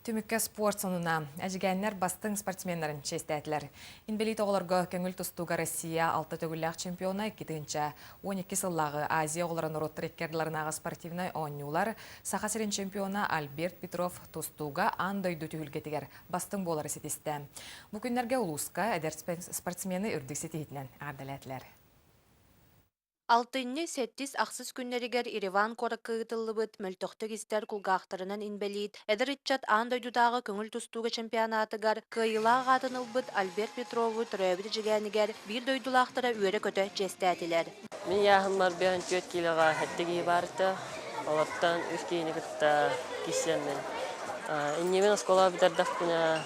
Түмүккэ спорт сонуна Эдьигээннэр бастыҥ спортсменнарын чиэстээтилэр. Инбэлиит оҕолорго көҥүл тустууга Россия алта төгүллээх чемпиона 2012 сыллааҕы Азия оҕолоро норуоттар икки ардыларынааҕы спортивнай оонньуулар Саха сирин чемпиона Альберт Петров тустууга аан дойду түһүлгэтигэр бастыҥ буолары ситистэ. Бу күннэргэ улууска эдэр спортсмены үрдүк ситиһиитинэн эҕэрдэлээтилэр. Алтынньы сэттис-ахсыс күннэригэр Ереван куоракка ыытыллыбыт мөлтөхтүк истэр кулгаахтарынан инбэлиит эдэр ыччат аан дойдутааҕы көҥүл тустууга чемпионатыгар кыайыылаах аатын ылбыт Альберт Петрову төрөөбүт Эдьигээнигэр биир дойдулаахтара үөрэ-көтө чиэстээтилэр. Мин ыйааһыммар 54 киилэҕэ сэттэ киһи баарыта, олортон үс киһини кытта киирсэммин. Иннибин оскуола бүтэрдэхпинэ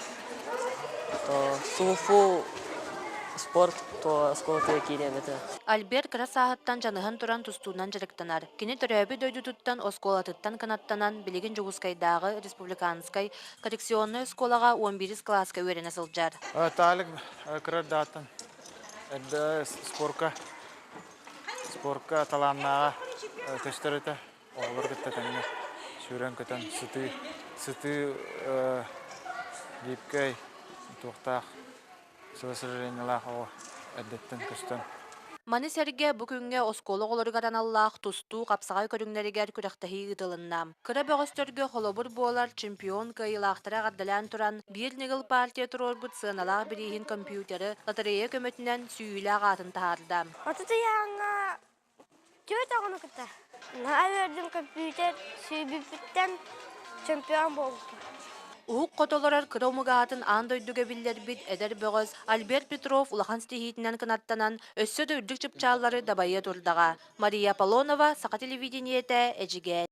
то суфу спорт то оскуолатыгар киириэм этэ. Альберт кыра сааһыттан дьаныһан туран тустуунан дьарыктанар. Кини төрөөбүт дойдутуттан оскуолатыттан кынаттанан, билигин Дьокуускайдааҕы республиканскай коррекционнай оскуолаҕа 11 кылааска үөрэнэ сылдьар. Таалик кыра дааттан эрдэ спорка спорка талааннааҕа көстөр этэ. Оҕолор кытта тэҥҥэ сүүрэн-көтөн сытыы сытыы липкэй туохтаах силосложениелаах оҕо эрдэттэн көстөн. Маны сэргэ бу күҥҥэ оскуола оҕолоругар аналлаах тустуу хапсаҕай көрүҥнэригэр күрэхтэһии ыытылынна. Кыра бөҕөстөргө холобур буолар чемпион кыайыылаахтара эҕэрдэлээн туран, биир ньыгыл партия туруорбут сыаналаах бирииһин компьютеры лотерея көмөтүнэн сүүйүүлээх аатын таһаарда. Отут ыйааҥҥа түөрт оҕону кытта наһаа үөрдүм компьютер сүүйбүппүттэн чемпион буолбуппун. Уһук хоту олорор кыра омук аатын аан дойдуга биллэрбит эдэр бөҕөс Альберт Петров улахан ситиһиитинэн кынаттанан, өссө да үрдүк чыпчааллары дабайыа турдаҕа. Мария Аполлонова, Саха телевидениетэ, Эдьигээн.